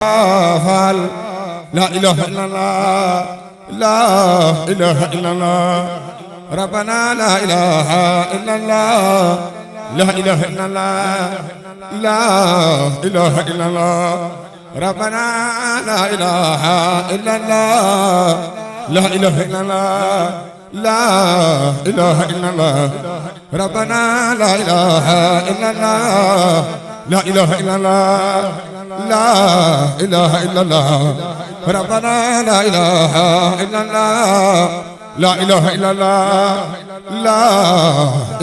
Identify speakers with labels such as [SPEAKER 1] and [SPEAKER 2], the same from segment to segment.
[SPEAKER 1] faal la ilaha illallah la ilaha illallah rabbana la ilaha illallah la ilaha illallah la ilaha illallah rabbana la ilaha illallah la ilaha illallah la ilaha illallah rabbana la ilaha illallah la ilaha illallah la ilaha illallah rabbana la ilaha illallah la ilaha illallah la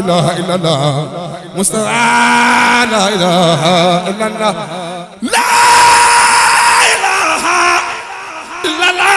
[SPEAKER 1] ilaha illallah mustafa la ilaha illallah la ilaha illallah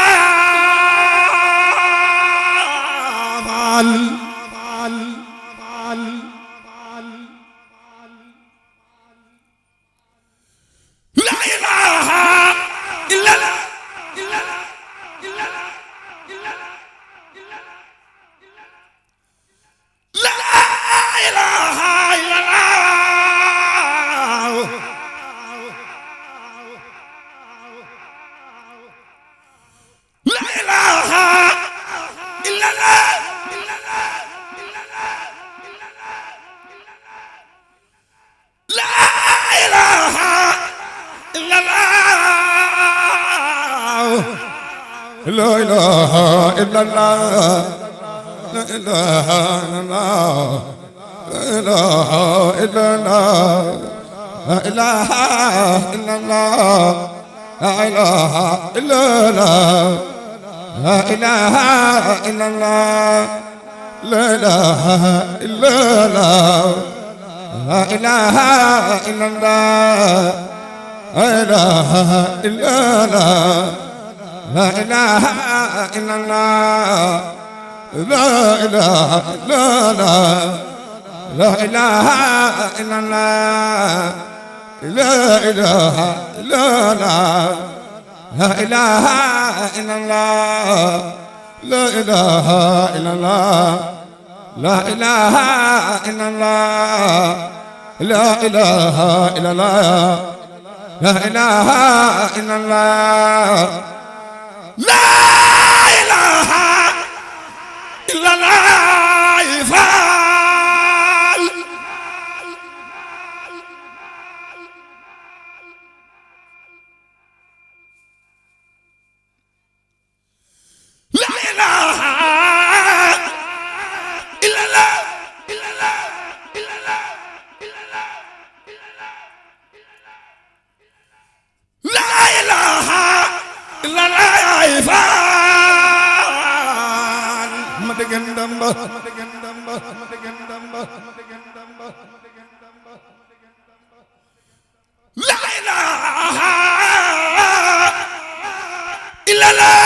[SPEAKER 1] La ilaha illallah la ilaha illallah la ilaha illallah la ilaha illallah la ilaha illallah la ilaha illallah la ilaha illallah la ilaha illallah la ilaha illallah la ilaha illallah la ilaha illallah la ilaha illallah la ilaha illallah la ilaha illallah la ilaha illallah la ilaha illallah la ilaha illallah la ilaha illallah faal la ilaha illallah illallah illallah illallah la ilaha illallah faal ma degen damba la ilaha illallah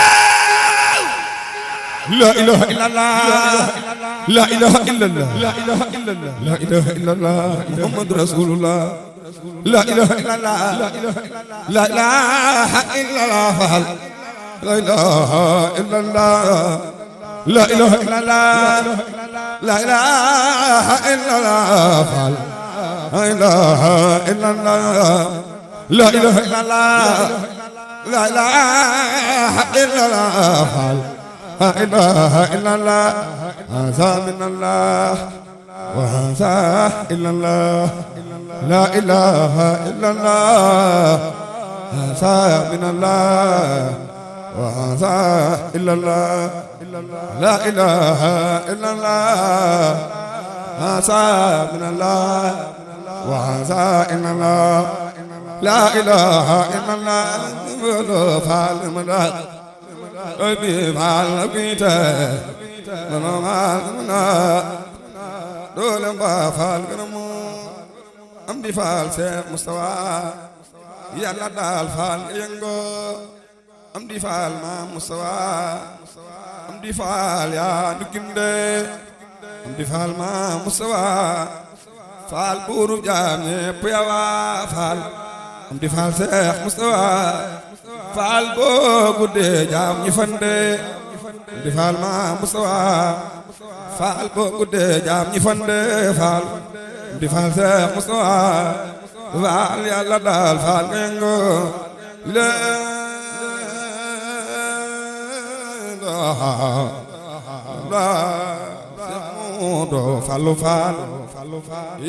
[SPEAKER 1] la ilaha illallah la ilaha illallah la ilaha illallah la ilaha illallah muhammad rasulullah la ilaha illallah la ilaha illallah faal la ilaha illallah la ilaha illallah la ilaha illallah faal la ilaha illallah la ilaha illallah la ilaha illallah faal la ilaha illallah hadha min allah wa hadha illallah la ilaha illallah hadha min allah wa hadha illallah la ilaha illallah hadha min allah wa hadha illallah la ilaha illallah faal madak abi faal bita mana dole ba faal gënamu am di faal Seex Mustafa yàlla daal faal yëngo am di faal ma Mustafa am di faal yaa ndukinde am di faal ma Mustafa faal buuru jaam ñépp yawa faal am di faal Seex Mustafa faal boo guddee jaam ñi fande am di faal ma Mustafa faal boo guddee jaam ñi fande faal am di faal Seex Mustafa faal yàlla daal faal mengo la la Moodu Fallu Faal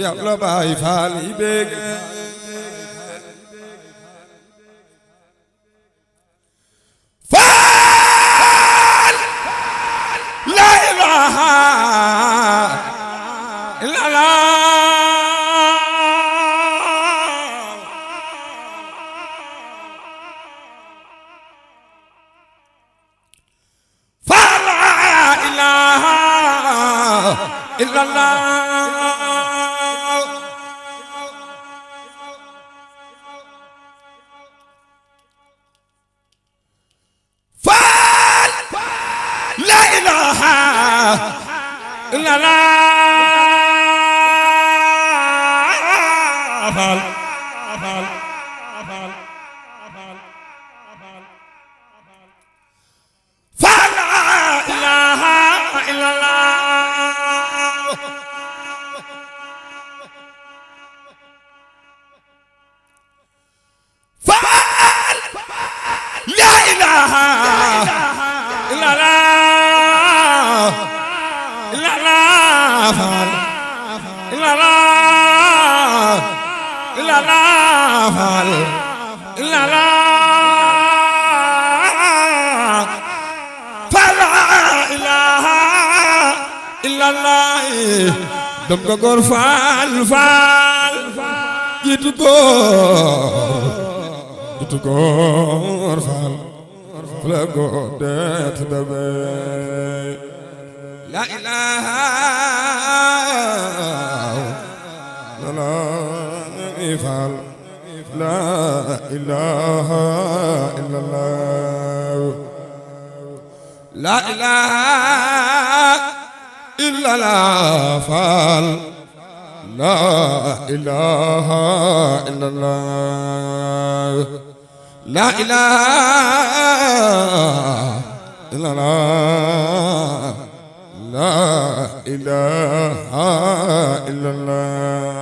[SPEAKER 1] Yàlla Baay Faal yi bég Faal la ilaha illallah illallah Faal la ilaha illallah Faal Faal la ilaha illallah La ilaha illallah illallah illallah illallah illallah la ilaha illallah dam ko góor faal faal jiitu góor faal la góor det dabe la ilaha illallah faal la ilaha illallah la ilaha illallah faal la ilaha illallah la ilaha illallah la ilaha illallah